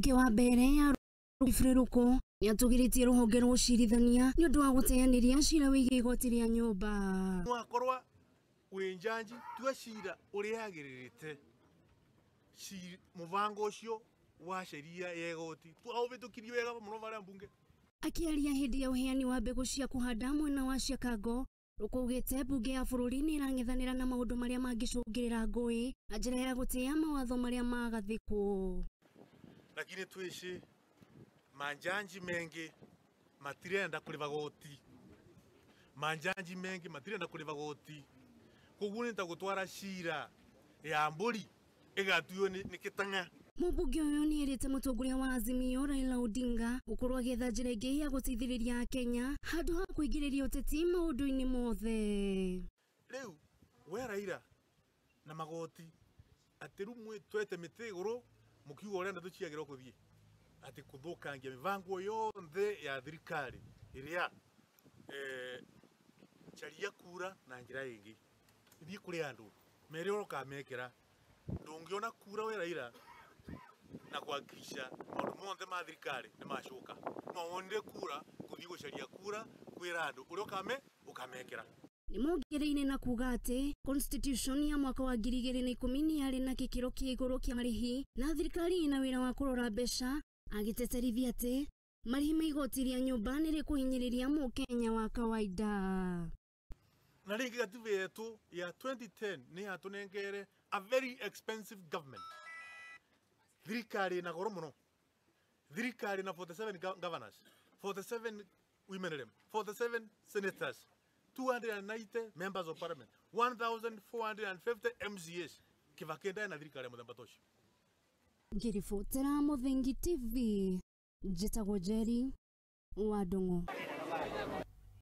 Mũmbunge wa mbere ya Humphrey Ruku nĩatũgĩrĩtie rũhonge rwa ũcirithania nĩ ũndũ wa gũteanĩria cira wĩgiĩ igoti rĩa nyũmba. Mwakorwa wĩ njanji tua cira ũrĩa yagĩrĩrĩte mũbango ũcio wa sheria ya igoti twaũhĩtũkirie wega mũno varĩa mbunge. Akĩaria hĩndĩ ya ũheani wa mbegũ cia kũhanda mwena wa Chicago, Ruku augĩte mbunge ya bũrũri nĩ ĩrang'ethanĩra na maũndũ marĩa mangĩcũngĩrĩra ngũĩ na njĩra ya gũtĩĩa mawatho marĩa magathĩkwo. Lakini twici manjanji mengi matirenda kuriva goti, manjanji mengi matirenda kuriva goti, koguo nĩ ta gũtwara cira ya mbũri ĩgatuo nĩ kĩtang'a. Mũmbunge ũyũ nĩ erĩte mũtongoria wa Azimio Raila Odinga gũkorwo agĩetha njĩra ĩngĩ ya gũteithĩrĩria Akenya handũ ha kũingĩrĩria ũteti maũndũ-inĩ mothe. Rĩu we Raila na magoti atĩ rĩu twete mĩtĩ igũrũ mũkiuga ũrĩa ndeto ciagĩrĩirwo kũthiĩ atĩ kũthũkangia mĩbango yonthe ya thirikari ĩrĩa caria kura na njĩra ĩngĩ ithiĩ kũrĩ andũ mere ũrĩa ũkamekĩra ndũngĩona kura we Raila na kuhakikisha maũndũ mothe ma thirikari nĩ macoka no wonire kura kũthiĩ gũcaria kura kwĩra andũ ũrĩa ũkamekĩra. Nĩ mongereire na kuga atĩ constitution ya mwaka wa 2010 nĩ yarĩ na gĩkĩro kĩa igũrũ kĩa marĩhi na thirikari ĩna wĩra wa kũrora mbeca, agĩteterithia atĩ marĩhi ma igoti rĩa nyũmba nĩ rĩkũhinyĩrĩria mũkenya wa kawaida. Na rĩngĩ gatiba yetu ya 2010 nĩ yatũnengere a very expensive government, thirikari ĩna goro mũno, thirikari na 47 governors, 47 women rep, 47 senators, 290 members of parliament, 1450 MCAs. Kibaki na thirikari ya mũthemba ta ũcio. Ngĩribotera Mũthingi TV, njĩtagwo Njeri wa Ndung'u.